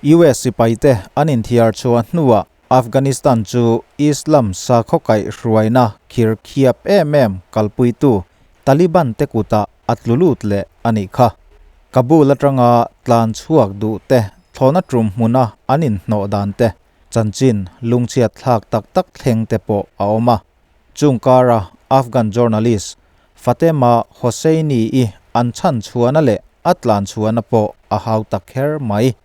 US sipaite an inthiar chhuah hnuah Afghanistan chu Islam sakhaw kaihhruaina khir khiap em em kalpuitu Taliban te kutah a tlu lut leh a nih kha. Kabul atanga tlan chhuak duh te thlawhna tum hmuna an inhnawh dan te, chanchin lungchhiat thlak tak tak thleng te pawh a awm a. Chung kara Afghan journalist Fatema Hosseini-i an chhan chhuahna leh a tlan chhuahna pawh a hau tak kher mai.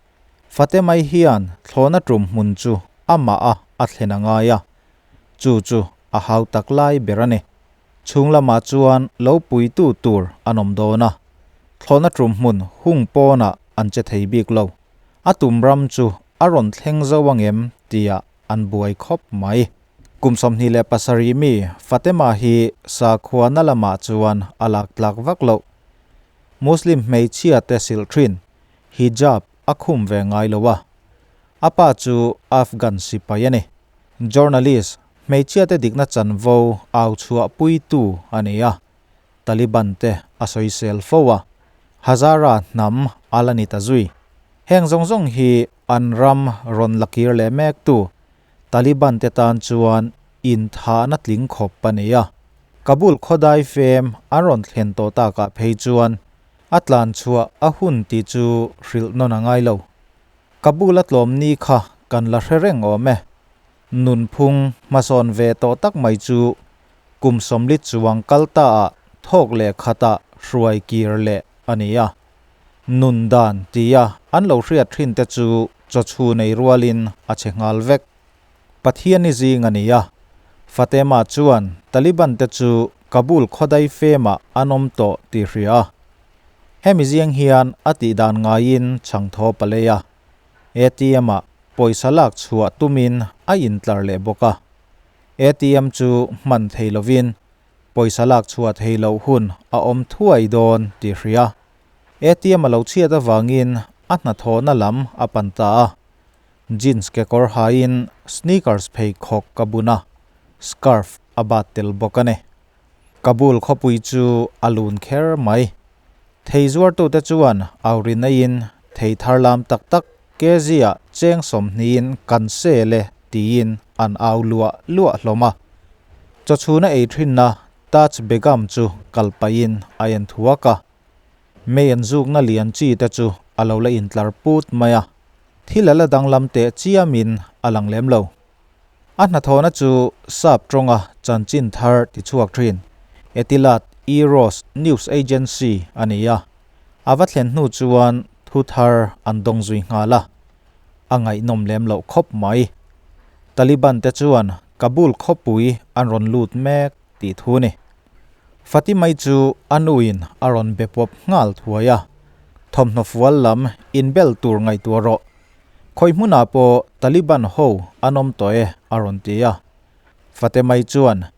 Fatemai hian thlawhna tum hmun chu amah a a thlen a ngai a, chu chu a hau tak lai ber a ni. Chhung lamah chuan lo puitu tur an awm dawn a, thlawhna tum hmun hung pawnah an che thei bik lo. A tum ram chu a rawn thleng zo angem tia an buai khawp mai. Kum 27 mi Fatema hi sakhuana lamah chuan a lak tlak vak loh. Muslim hmeichhia te silh thin hijab a khum ve ngai lo a, a pa chu Afghan sipai a ni. Journalist, hmeichhia te dikna chanvo au chhuah puitu a ni a, Taliban te a sawisel fo a, Hazara hnam a la ni ta zui. Heng zawng zawng hi an ram rawn la kir leh mek tu Taliban te tan chuan inthahna tling khawp a ni a. Kabul khawdai fem an rawn thlen tawh takah phei chuan A tlan chhuah a hun tih chu hrilh nawn a ngai lo. Kabul a tlawm ni kha kan la hre reng awm e. Nunphung hmasawn ve tawh tak mai chu kum 40 chuang kal ta ah thawk leh khatah hruai kir leh a ni a. Nun dan tia an lo hriat thin te chu chawchhu nei rualin a che nghal vek. Pathian i zing a ni a. Fatema chuan Taliban te chu Kabul khawdai femah an awm tawh tih hria a. Hemi ziang hian a tih dan ngaiin chhangthaw pa lei a. ATM ah pawisa lak chhuah tumin a intlar leh bawk a. ATM chu hman thei lovin pawisa lak chhuah thei loh hun a awm thuai dawn tih hria. ATM a lo chhiat avangin a hnathawhna lam a pan ta a. Jeans kekawr haiin sneakers pheikhawk ka bun a, scarf a bat tel bawk a ni. Kabul khawpui chu a lun kher mai. Thei zuartute chuan aurin aiin thei thar lam tak tak kg-ah cheng 20-in kan sel e tiin an au luah luah hlawm a. Chawchhuna ei thinna Taj Begum chu kal pahin a en thuak a. Mei an zukna lian chi te chu a lo la intlar put mai a, thil a la danglam teh chiamin a lang lem lo. A hnathawhna chu sap tawnga chanchin thar ti chhuak thin Etilat Eros News Agency a ni a, a va thlen hnu chuan thu thar an dawng zui nghal a, a ngaihnawm lem loh khawp mai. Taliban te chuan Kabul khawpui an rawn lut mek tih thu a ni. Fatimai chu a nuin a rawn be pawp nghal thuai a, Thawmhnaw fual lam inbel tur ngaihtuah rawh. Khawi hmunah pawh Taliban ho an awm tawh e a rawn ti a. Fatimai chuan,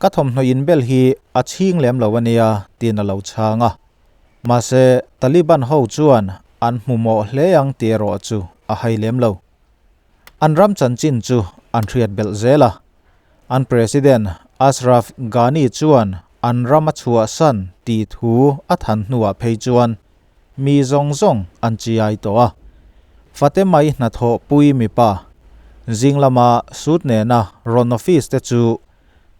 Ka thawmhnaw inbel hi a chhing lem lo a nia tiin a lo chhang a. Mahse, Taliban ho chuan an hmu mawh hle ang tih erawh chu a hai lem lo. An ram chanchin chu an hriat belh zel a. An President Ashraf Ghani chuan an ram a chhuahsan tih thu a than hnuah phei chuan mi zawng zawng an chiai tawh a. Fatemai hnathawh pui mipa zing lama suit nena rawn office te chu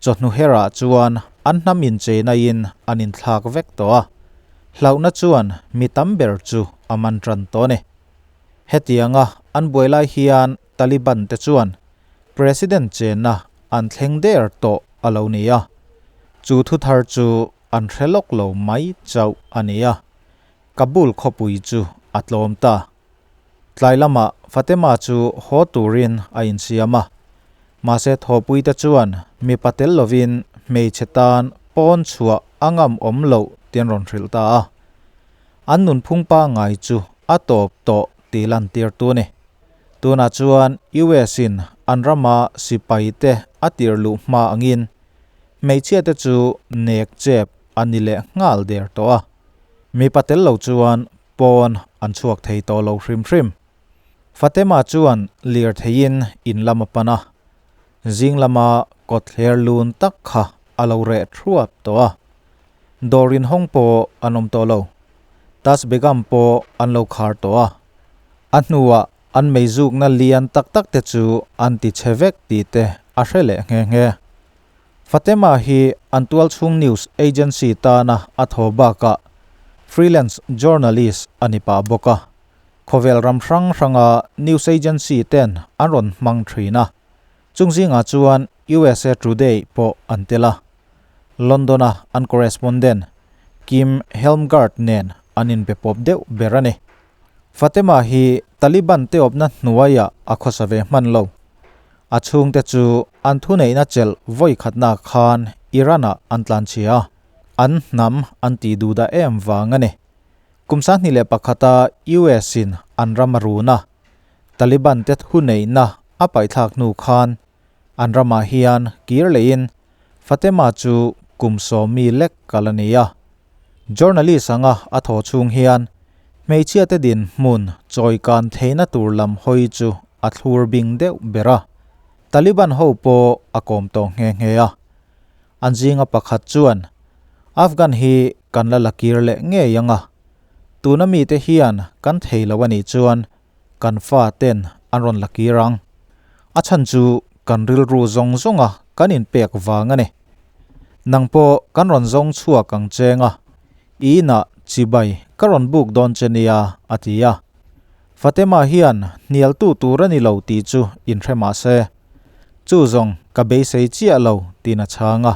chawhnu herah chuan an hnam incheina-in an inthlak vek tawh a. Hlauhna chuan mi tam ber chu a man tan tawh a ni. Hetianga an buai lai hian Taliban te chuan President chenna an thleng der tawh a lo ni a, chu thu thar chu an hre lawk lo mai chauh a ni a, Kabul khawpui chu a tlawm ta. Tlai lamah Fatema chu haw turin a insiam a, mahse thawhpui te chuan mipa tel lovin hmeichhe tan pawn chhuah a ngam awm loh tih an rawn hrilh ta a. An nunphung pangngai chu a tawp tawh tih lantir tu a ni. Tunah chuan US in an rama sipai te a tir luh hma angin hmeichhia te chu nek chep a ni leh nghal der tawh a. Mipa tel lo chuan pawn an chhuak thei tawh lo hrim hrim. Fatema chuan lirtheiin in lam a pan a. Zing lama kawtthler lun tak kha a lo reh thuap tawh a. Dawr inhawng pawh an awm tawh lo. Taj Begum pawh an lo khar tawh a. A hnuah An meizukna lian tak tak te chu an ti chhe vek tih te a hre leh nghe nghe. Fatema hi an tualchhung news agency tana a thaw bakah freelance journalist a ni pah bawk a. Khawvel ram hrang hranga news agency ten an rawn hmang thin a. Chung zingah chuan usa Today pawh an tel a. London-a an correspondent Kim Helmgart nen an inbe pawp deuh ber a ni. Fatema hi Taliban te awpna hnuaiah a khawsa ve hman lo. A chhungte chu an thuneihna chelh vawi khatna khan Iran-ah an tlanchhia a, an hnam an tih duh dah em vang a ni. Kum 2001-a US-in an ram a run a, Taliban te thuneihna a paihthlak hnu khan an ramah hian kir lehin Fatema chu kum sawmi lek kal a ni a. Journalist anga a thaw chhung hian hmeichhiate dinhmun chawikan theihna tur lam hawi chu a thlur bing deuh ber a. Taliban ho pawh a kawm tawh nghe nghe a. An zinga pakhat chuan, Afghan hi kan la la kir leh ngei ang a. Tuna mite hian kan thei lo a nih chuan kan fa ten an rawn la kir ang. A chhan chu kan rilru zawng zawnga kan inpek vang a ni. Nang pawh kan rawn zawng chhuak ang cheng a, i inah chibai ka rawn buk dawn che nia, a ti a. Fatema hian hnialtu tur a ni lo tih chu inhre mah se, chu zawng ka beisei chiah lo tiin a chhang a.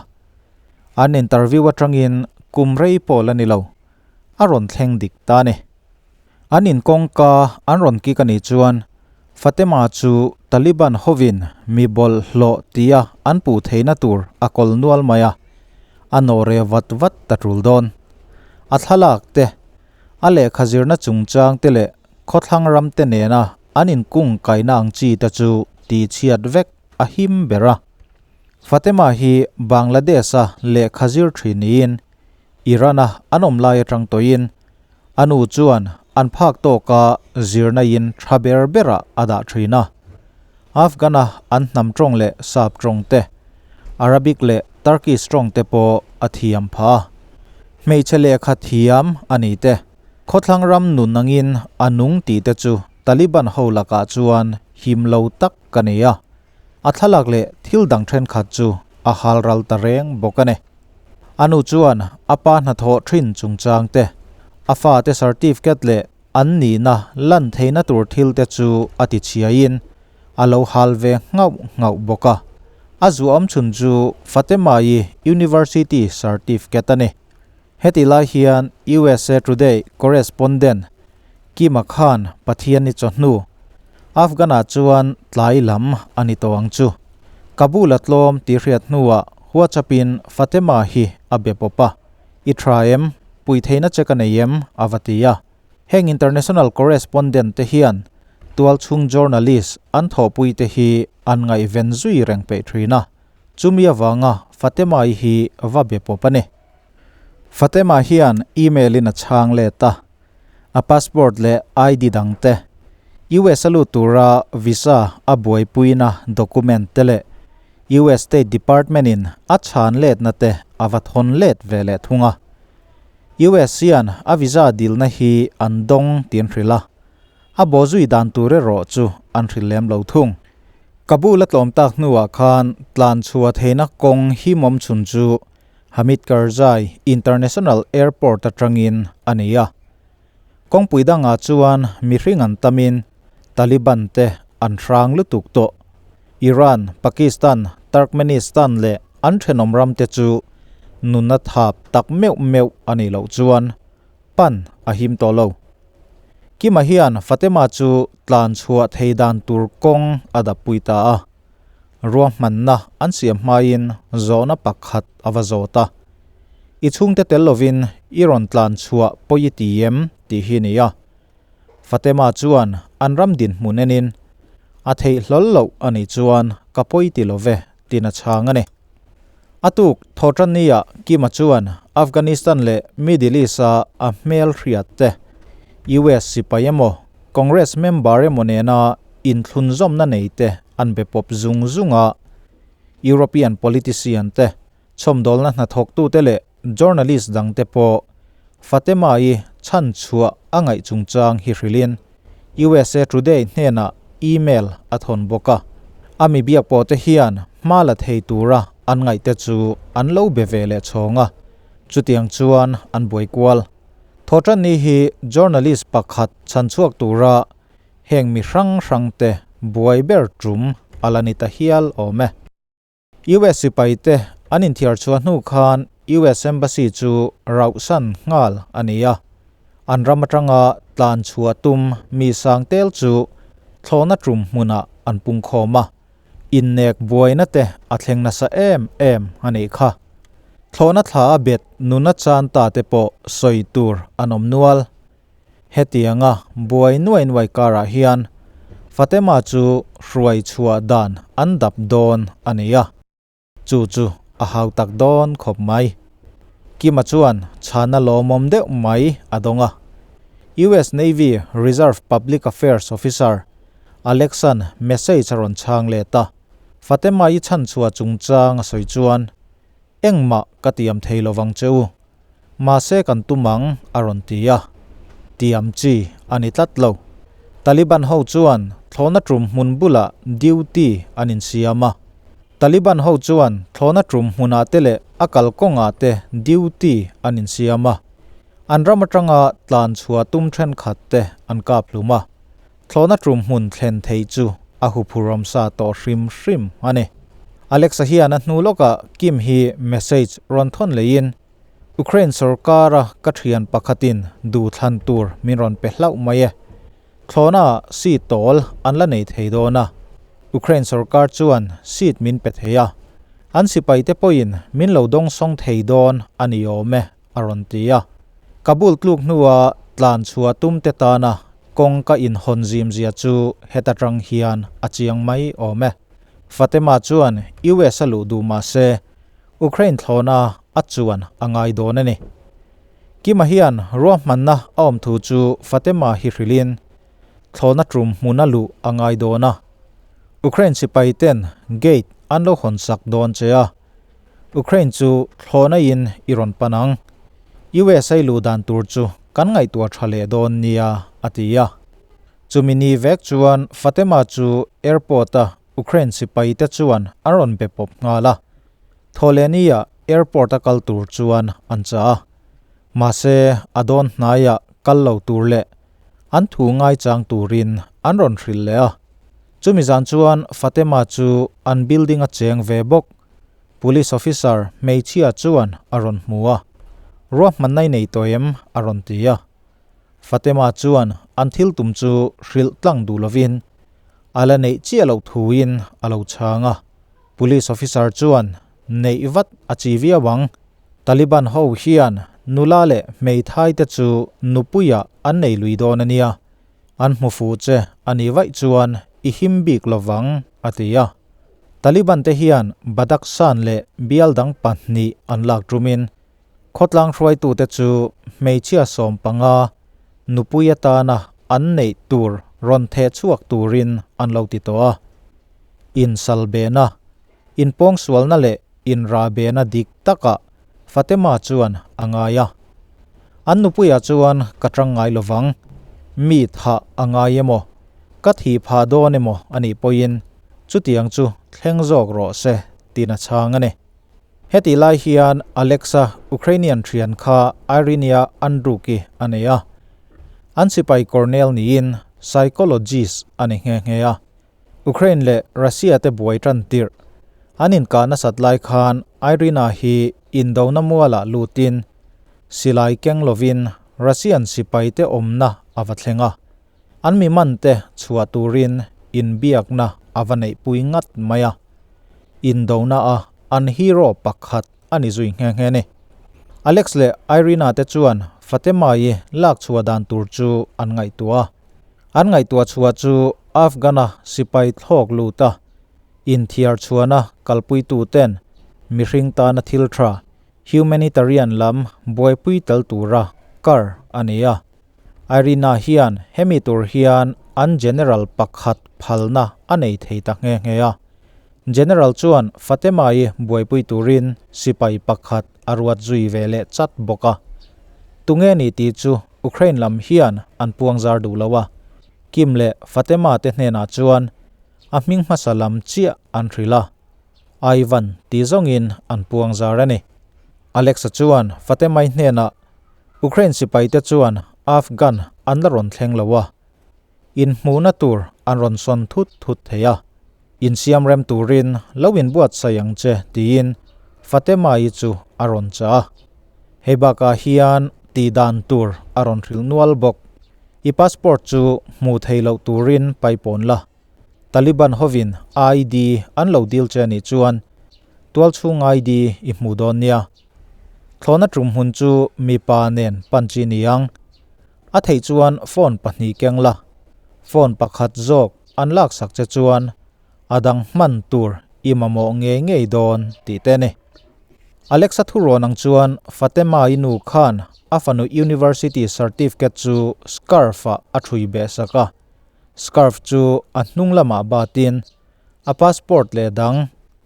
An interview atangin kum rei pawh la ni lo, a rawn thleng dik ta a ni. An inkawngka an rawn kik a nih chuan Fatema chu Taliban hovin mi bawlhhlawh tia an puh theihna tur a kawl nual mai a, a nawh re vat vat ta tul dawn. A thlalak te, a lehkha zirna chungchang te leh khawthlang ram te nena an inkung kaina ang chi te chu tihchhiat vek a him ber a. Fatema hi Bangladesh-a lehkha zir thin niin Iran-a an awm lai atang tawhin a nu chuan an phak tawka zirna in tha ber berah a dah thin a. Afghan-a an hnam tawng leh sap tawng te, Arabic leh Turkish tawng te pawh a thiam phah a. Hmeichhe lehkha thiam a ni te, khawthlang ram nun angin a nung tih te chu Taliban ho lakah chuan him lo tak a ni a. A thlalak leh thil dang thenkhat chu a hal ral ta reng bawk a ni. A nu chuan a pa hnathawh thin chungchang te, a fate certificate leh an nihna lan theihna tur thil te chu a ti chhiaiin a lo hal ve nghauh nghauh bawk a. A zuahawm chhun chu Fatemai University certificate a ni. Heti lai hian usa Today correspondent Kima Khan Pathianni chawhnu Afghan-ah chuan tlai lam a ni tawh ang chu. Kabul a tlawm tih hriat hnuah WhatsApp-in Fatema hi a be pawp a, I tha em? Pui theihna che ka nei em? a va ti a. Heng international correspondent te hian tualchhung journalist an thawhpuite hi an ngaihven zui reng peih thin a, chumi avanga Fatema-i hi va be pawp a ni. Fatema hian email-in a chhang let a, a passport leh ID dang te, US a lut tura visa a buaipuina document te leh US State Department in a chhan letna te a va thawn let ve leh thung a. US hian a visa dilna hi an dawng tih an hrilh a, a bawhzui dan tur erawh chu an hrilh lem lo thung. Kabul a tlawm tak hnuah khan tlan chhuah theihna kawng himawm chhun chu Hamid Karzai International Airport atangin a ni a. Kawngpui dangah chuan mihring an tamin Taliban te an hrang lutuk tawh. Iran, Pakistan, Turkmenistan leh an thenawm ram te chu nunna thap tak meuh meuh a nih loh chuan pan a him tawh lo. Kima hian Fatema chu tlan chhuah thei dan tur kawng a dappui ta a. Ruahmanna an siam hmain zawhna pakhat a va zawt a, I chhungte tel lovin i rawn tlan chhuah pawi i ti em? tih hi a ni a. Fatema chuan an ram dinhmun enin, A theih hlawl loh a nih chuan ka pawi ti lo ve tiin a chhang a ni. A tuk Thawhtanni-ah Kima chuan Afghanistan leh Middle East-a a hmel hriat te, US sipai emaw, Congress member emaw nena inthlunzawmna nei te an be pawp zung zung a. European politician te, chhawmdawlna hnathawktute leh journalist dangte pawh Fatema-i chhanchhuah a ngaih chungchang hi hrilhin USA Today hnenah email a thawn bawk a. A mi biak pawh te hian hma la thei tura an ngaihte chu an lo be ve leh chhawng a, chutiang chuan an buai kual. Thawhtanni hi journalist pakhat chhanchhuak tura heng mi hrang hrangte buai ber tum a la ni ta hial awm e. US sipai te an inthiar chhuah hnu khan US Embassy chu rauhsan nghal a ni a, an ram atanga tlan chhuah tum mi sang tel chu thlawhna tum hmunah an pungkhawm a, innek buaina te a thleng nasa em em a nih kha. Thlawhna thla a bet nuna chan ta te pawh sawi tur an awm nual. Hetianga buai nuai nuai karah hian Fatema chu hruai chhuah dan an dap dawn a ni a, chu chu a hau tak dawn khawp mai. Kima chuan chhana lawmawm deuh mai a dawng a. US Navy Reserve Public Affairs Officer Alexan message a rawn chhang let a, Fatema i chhanchhuah chungchang a sawi chuan, Engmah ka tiam thei lovang che u, mahse kan tum ang a rawn ti a, tiam chi a ni tlat lo. Taliban ho chuan thlawhna tum hmun bulah duty an insiam a, Taliban ho chuan thlawhna tum hmunah te leh a kalkawngah te duty an insiam a, an ram atanga tlan chhuah tum thenkhat te an kap hlum a. Thlawhna tum hmun thlen thei chu a huphurhawm sa tawh hrim hrim a ni. Alexa hian a hnu lawkah Kim hi message rawn thawn leiin, Ukraine sorkara ka thian pakhatin duhthlan tur min rawn pe hlauh mai e. Thlawhnaah seat tawl an la nei thei dawn a. Ukraine sorkar chuan seat min pe thei a. An sipaite pawhin min lo dawngsawng thei dawn a ni awm e. a rawn ti a. Kabul tluk hnua tlan chhuah tumte tana kawng ka inhawn zim zia chu heta tang hian a chiang mai awm e. Fatema chuan US a luh duh mah se Ukraine thlawhna a chuan a ngai dawn a ni. Kima hian ruahmanna a awm thu chu Fatema hi hrilhin thlawhna tum hmuna luh a ngai dawn a. Ukraine sipai ten gate an lo hawn sak dawn che a. Ukraine chu thlawhna in i rawn pan ang. USA luh dan tur chu kan ngaihtuah tha leh dawn nia, a ti a. Chumi ni vek chuan Fatema chu airport a Ukraine sipai te chuan an rawn be pawp nghal a. Thawhlehni ah airport a kal tur chuan an chah a. Mahse a dawn hnaiah kal lo tur leh an thu ngaichang turin an rawn hrilh leh a. Chumi zan chuan Fatema chu an building a cheng ve bawk. Police officer hmeichhia chuan a rawn hmu a, Ruahmanna i nei tawh em? a rawn ti a. Fatema chuan an thil tum chu hrilh tlang duh lovin a la neih chiah loh thuin a lo chhang a. Police officer chuan neih vat a chi viau ang. Taliban ho hian nula leh hmeithai te chu nupuiah an nei lui dawn a nia. An hmu fuh che a nih vaih chuan i him bik lovang, a ti a. Taliban te hian Badakhshan leh bial dang pahnih an lak tumin khawtlang hruaitute chu hmeichhia 15 nupui atana an neih tur rawn theh chhuak turin an lo ti tawh a. Insalbehna, inpawngsualna leh inrahbehna dik takah Fatema chuan a ngai a. An nupuiah chuan ka tang ngai lovang, mi thah a ngai emaw, ka thih phah dawn emaw a nih pawhin chutiang chu thleng zawk rawh se tiin a chhang a ni. Hetih lai hian Alexa Ukrainian thian kha Iryna Andruki a nei a. An sipai colonel niin psychologist a ni nghe nghe a. Ukraine leh Russia te buai tan tirh an inkah nasat lai khan Iryna hi indona mualah lutin silai keng lovin Russian sipai te awmna a va thleng a, an mi man te chhuah turin inbiakna a va neihpui ngat mai a, indona a an hero pakhat a ni zui nghe nghe ni. Alex leh Iryna te chuan Fatema-i lak chhuah dan tur chu an ngaihtuah a. An ngaihtuah chhuah chu Afghan-a sipai thlawk lut a, inthiar chhuahna kalpuituten mihring tana thil tha, humanitarian lam buaipui tel tura kar a ni a. Irina hian hemi tur hian an general pakhat phalna a nei thei ta nghe nghe a. General chuan Fatema-i buaipui turin sipai pakhat a ruat zui ve leh chat bawk a. Tunge ni tih chu Ukraine lam hian an puangzar duh lo a. Kim leh Fatema te hnenah chuan a hming hmasa lam chiah an hrilh a, Ivan tih zawngin an puang zar a ni. Alexa chuan Fatemai hnenah Ukraine sipaite chuan Afghan an la rawn thleng lo a, inhmuhna tur an rawn sawn thut thut thei a, insiam rem turin lo inbuatsaih ang che tiin Fatemai chu a rawn chah a. Hei bakah hian tihdan tur a rawn hrilh nual bawk. I passport chu hmuh theih loh turin paipawn la. Taliban hovin ID an lo dil che anih chuan tualchhung ID i hmuh dawn nia. Thlawhna tum hmun chu mipa nen pan chi ni ang. A theih chuan phone pahnih keng la. Phone pakhat zawk an laksak che chuan a dang hman tur i mamawh ngei ngei dawn tih te a ni. Alexa thurawn ang chuan Fatema-i nu khan a fanu university certificate chu scarf-ah a thui beh sak a. Scarf chu a hnung lamah batin a passport leh dang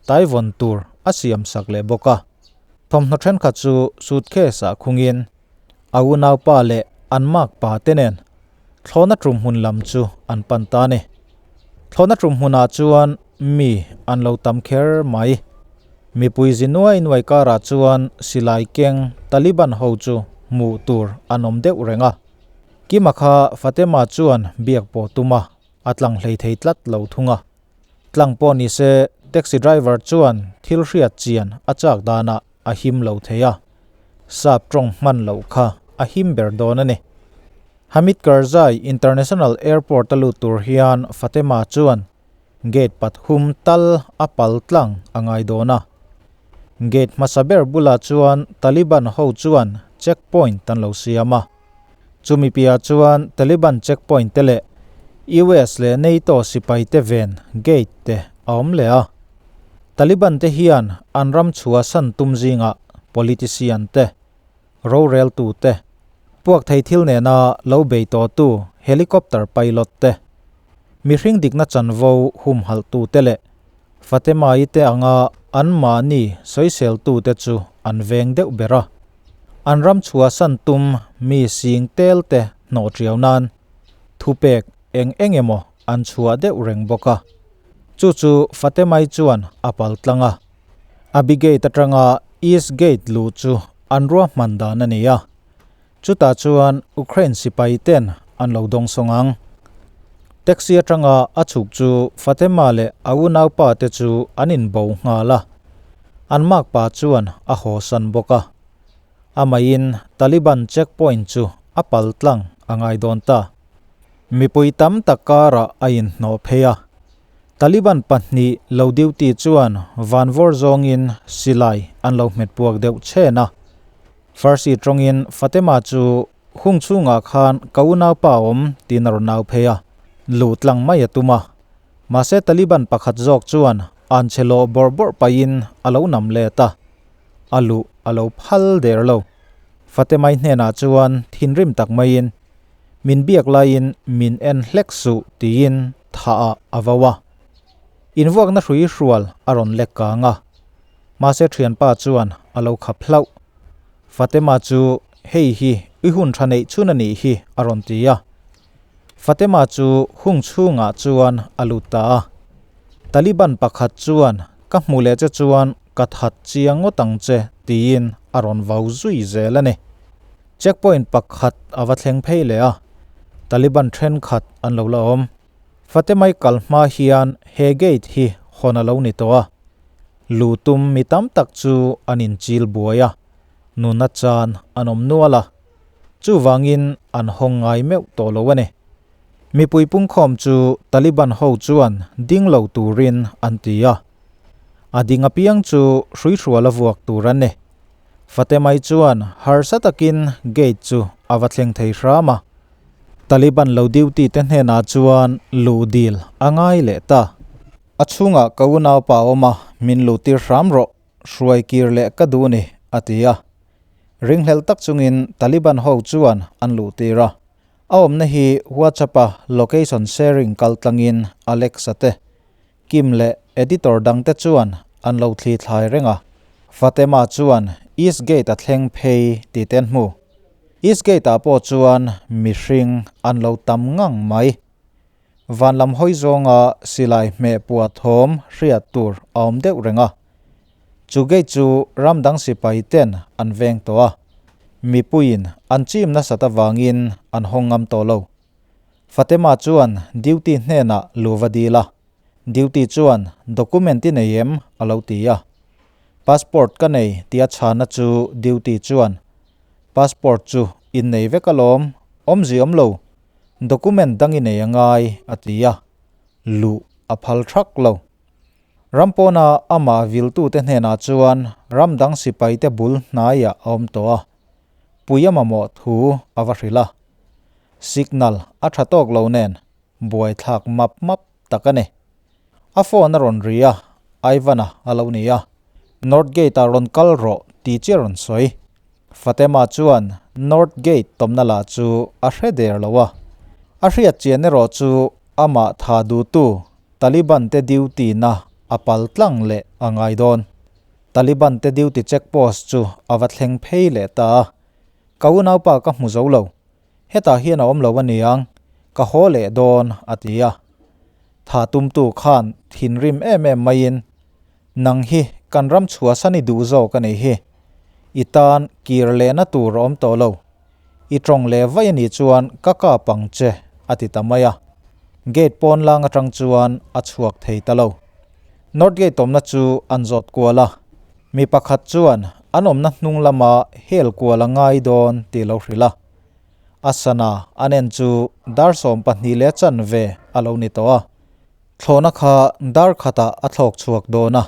taivawn tur a siam sak leh bawk a. Thawmhnaw thenkhat chu suitcase ah khungin a unaupa leh an makpa te nen thlawhna tum hmun lam chu an pan ta a ni. Thlawhna tum hmunah chuan mi an lo tam kher mai. Mipui zi nuai nuai karah chuan silai keng Taliban ho chu hmuh tur an awm deuh reng a. Kima kha Fatema chuan biak pawh tum a, a tlang hlei thei tlat lo thung a. Tlang pawh ni se taxi driver chuan thil hriat chian a chak danah a him lo thei a, sap tawng hman loh kha a him ber dawn a ni. Hamid Karzai International Airport a lut tur hian Fatema chuan gate pathum tal a pal tlang a ngai dawn a. Gate hmasa ber bulah chuan Taliban ho chuan checkpoint an lo siam a. Chumi piah chuan Taliban checkpoint te leh US leh NATO sipai te ven gate te a awm leh a. Taliban te hian an ram chhuahsan tum zingah politician te, roreltu te, puak thei thil nena lo bei tawhtu helicopter pilot te, mihring dikna chanvo humhalhtu te leh Fatemai te anga anmahni sawiseltu te chu an veng deuh ber a. An ram chhuahsan tum mi sing tel te hnawh tiau nan thupek eng eng emaw an chhuah deuh reng bawk a. Chu chu Fatemai chuan a pal tlang a. Abi Gate atanga East Gate luh chu an ruahman dan a ni a. Chutah chuan Ukraine sipai ten an lo dawng sawng ang. Taxi atanga a chhuk chu Fatema leh a unaupa te chu an inbo nghal a. An makpa chuan a hawsan bawk a. Amahin Taliban checkpoint chu a pal tlang a ngai dawn ta. Mipui tam tak karah a inhnawh phei a. Taliban pahnih lo duty chuan vanvawr zawngin silai an lo hmet puak deuh chhen a. Farsi tawngin Fatema chu hung chhungah khan ka unaupa awm tiin a rawn nau phei a, luh tlang mai a tum a. Mahse Taliban pakhat zawk chuan an che lawh bawrh bawrh pahin a lo nam let a, a luh a lo phal der lo. Fatemai hnenah chuan thinrim tak maiin, Min biak laiin min en hlek suh tiin thah ah a vau a. Invuakna hrui hrual a rawn lek kang a, mahse thianpa chuan a lo khap hlauh. Fatema chu hei hi i hun tha neih chhun a nih hi a rawn ti a. Fatema chu hung chhungah chuan a lut ta a. Taliban pakhat chuan ka hmu leh che chuan ka that chiang ngawt ang che tiin a rawn vau zui zel a ni. Checkpoint pakhat a va thleng phei leh a, Taliban thenkhat an lo la awm. Fatemai kal hma hian he gate hi hawn a lo ni tawh a, lu tum mi tam tak chu an inchil buai a, nuna chan an awm nual a. Chuvangin an hawng ngai meuh tawh lo a ni. Mipui pungkhawm chu Taliban ho chuan ding lo turin an ti a. A ding apiang chu hruihrual a vuak tur an ni. Fatemai chuan harsa takin gate chu a va thleng thei hram a. Taliban lo duty te hnenah chuan luh dil a ngai leh ta. A chhungah ka unaupa awm a, min luhtir hram rawh, hruai kir leh ka duh ni, a ti a. Ringhlelh tak chungin Taliban ho chuan an luhtir a. A awmna hi WhatsApp-a location sharing kal tlangin Alexa te, Kim leh editor dangte chuan an lo thli thlai reng a. Fatema chuan East Gate a thleng phei tih te an hmu. East Gate-ah pawh chuan mihring an lo tam ngang mai. Van lam hawi zawnga silai hmeh puah thawm hriat tur a awm deuh reng a. Chu gate chu ram dang sipai ten an veng tawh a, mipuiin an chim nasat avangin an hawng ngam tawh lo. Fatema chuan duty hnenah lu va dil a, duty chuan document i nei em a lo ti a. Passport ka nei tih a chhana chu duty chuan passport chu in nei vek alawm, awmzi awm lo, document dang i nei a ngai a ti a, luh a phal thak lo. Ram pawna amah viltute hnenah chuan ram dang sipaite bul hnaiah a awm tawh a, pui a mamawh thu a va hrilh a. Signal a tha tawk lo nen buaithlak map map tak a ni. A phone a rawn ri a, Ivan-a a lo ni a, North Gate-ah rawn kal rawh tih chiah rawn sawi. Fatema chuan North Gate tawmna lah chu a hre der lo a, a hriat chian erawh chu amah tha duhtu Taliban te duty na a pal tlang leh a ngai dawn. Taliban te duty check post chu a va thleng phei leh ta a, Ka unaupa ka hmu zo lo, hetah hian a awm lo aniang, ka haw leh dawn a ti a. Tha tumtu khan thinrim em em maiin, Nang hi kan ram chhuahsan i duh zawk a nih hi, i tan kir lehna tur a awm tawh lo, i tawng leh vaih a nih chuan ka kap ang che a ti ta mai a. Gate pawn lang atang chuan a chhuak thei ta lo. North Gate awmna chu an zawt kual a, mi pakhat chuan an awmna hnung lama hel kual a ngai dawn tih lo hrilh a. A sana an en chu dar 12 leh chanve a lo ni tawh a. Thlawhna kha dar khatah a thlawk chhuak dawn a,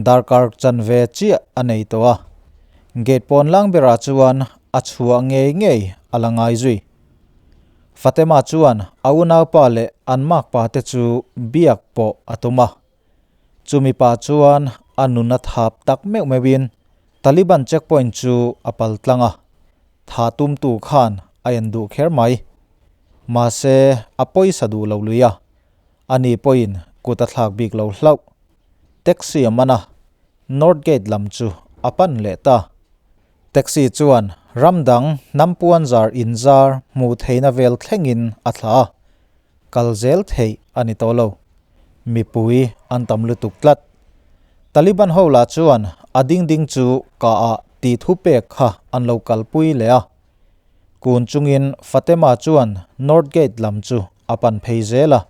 darkar chanve chiah a nei tawh a. Gate pawn lang berah chuan a chhuah ngei ngei a la ngai zui. Fatema chuan a unaupa leh an makpa te chu biak pawh a tum a. Chumi pah chuan a nun a thap tak meuh meuhin Taliban checkpoint chu a pal tlang a, tha tumtu khan a en duh kher mai. Mahse a pawisa duh lo lui a, ani pawhin kut a thlak bik lo hlauh. Taxi a man a, North Gate lam chu a pan leh ta. Taxi chuan ram dang hnam puanzar inzar hmuh theihna vel thlengin a thlah a, Kal zel theih a ni tawh lo. Mipui an tam lutuk tlat. Taliban ho lah chuan a ding ding chu ka ah tih thu pek kha an lo kalpui leh a. Kun chungin Fatema chuan North Gate lam chu a pan phei zel a.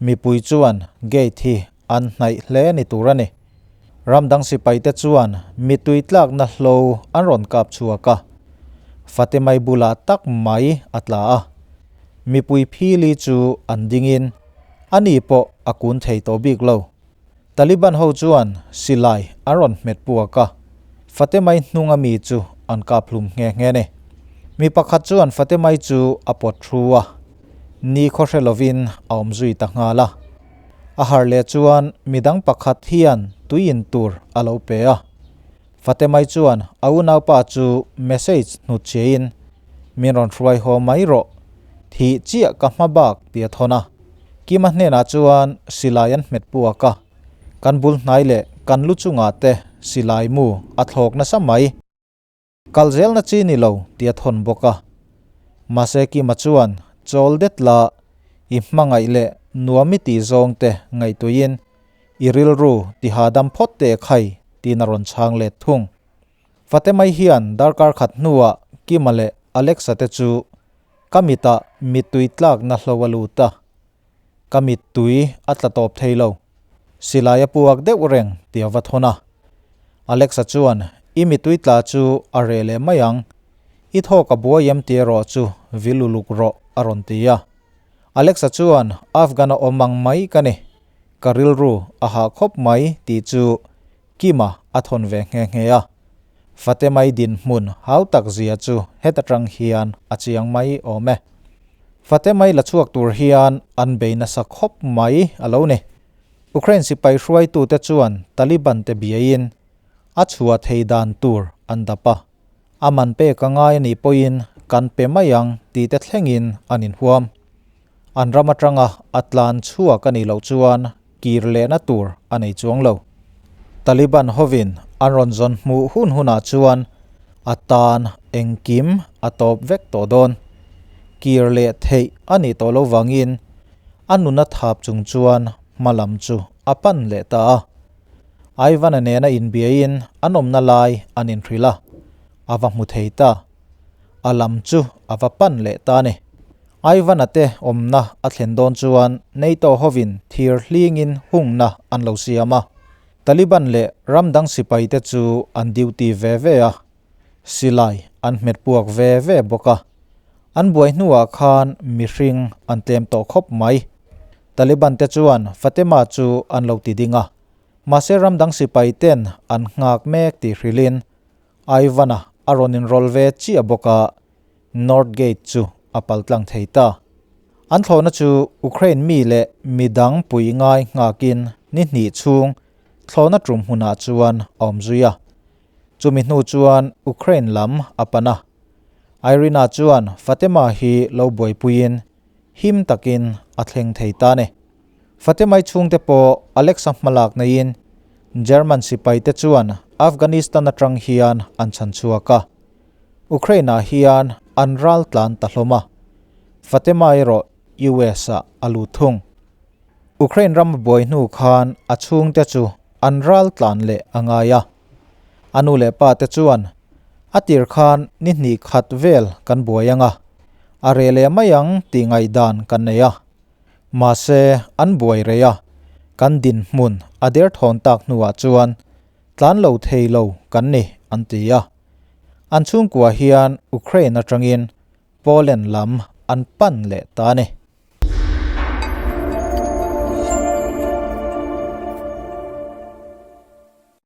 Mipui chuan gate hi an hnaih hle ni tur a ni. Ramdang sipaite chuan mitui tlakna hlo an rawn kap chhuak a, Fatemai bulah tak mai a tla a. Mipui phili chu an dingin ani pawh a kun thei tawh bik lo. Taliban ho chuan silai an rawn hmet puak a, Fatemai hnunga mi chu an kap hlum nghe nghe ni. Mi pakhat chuan Fatemai chu a pawt thu a, ni khaw hre lovin a awm zui ta nghal a. A har leh chuan midang pakhat hian tui in tur a lo pe a. Fatemai chuan a unaupa chu message hnut chiahin, Min rawn hruai haw mai rawh, thih chiah ka hma bak ti a thawn a. Kima hnenah chuan silai an hmet puak a, kan bul hnai leh kan lu chungah te silai mu a thlawk nasa mai. Kal zelna chi ni lo ti a thawn bawk a. Mahse Kima chuan chawl det la, i hmangaih leh nuam i tih zawng te ngaihtuihin i rilru ti hahdam phawt teh khai tiin a rawn chhang let thung. Fatemai hian darkar khat hnuah Kima leh Alexa te chu ka mitah mittui tlakna hlo a lut a. Ka mittui a tla tawp thei lo. Silai a puak deuh reng tih a va thawn a. Alexa chuan, I mittui tla chu a reh leh mai ang. I thawk a buai em tih erawh chu vil uluk rawh a rawn ti a. Alexa chuan, Afghan a awm ang mai ka ni. Ka rilru a hah khawp mai tih chu Kima a thawn ve nghe nghe a. Fatemai dinhmun hau tak zia chu heta tang hian a chiang mai awm e. Fatemai la chhuak tur hian an bei nasa khawp mai a lo ni. Ukraine sipai hruaitute chuan Taliban te biaiin a chhuah thei dan tur an dap a, a man pek a ngai a nih pawhin kan pe mai ang tih te thlengin an inhuam. An ram atanga a tlan chhuak a nih loh chuan kir lehna tur a nei chuang lo. Taliban hovin an rawn zawn hmuh hun hunah chuan a tan engkim a tawp vek tawh dawn. Kir leh theih a nih tawh lo vangin A nuna thap chung chuan hma lam chu a pan leh ta a. Ivan-a nena inbiain an awmna lai an inhrilh a, a va hmu thei ta. A lam chu a va pan leh ta a ni. Ivan-a te awmna a thlen dawn chuan NATO hovin thir hlingin hungna an lo siam a. Taliban leh ram dang sipaite chu an duty ve ve a. Silai an hmet puak ve ve bawk a. An buai hnuah khan mihring an tlem tawh khawp mai. Taliban te chuan Fatima chu an lo ti ding a. Mahse ram dang sipai ten an nghak mek tih hrilhin Ivan-a a rawn inrawlh ve chiah bawk a, North Gate chu a pal tlang thei ta. An thlawhna chu Ukraine mi leh midang pui ngai nghakin ni hnih chhung thlawhna tum hmunah chuan a awm zui a. Chumi hnu chuan Ukraine lam a pan a. Irina chuan Fatima hi lo buaipuiin him takin a thleng thei ta ni. Fatimai chhungte pawh Alexa hmalak neiin German sipaite chuan Afghanistan atang hian an chhan chhuak a. Ukraine-ah hian an ral tlan ta hlawm a. Fatima erawh US-ah a lut thung. Ukraine ram a buai hnu khan a chhungte chu an ral tlan leh a ngai a. A nu leh pa te chuan, A tir khan ni hnih khat vel kan buai ang a, a reh leh mai ang tih ngaihdan kan nei a. Mahse, an buai rei a, kan dinhmun a derthawn tak hnuah chuan tlan lo thei lo kan ni, an ti a. An chhungkua hian Ukraine atangin Poland lam an pan leh ta a ni.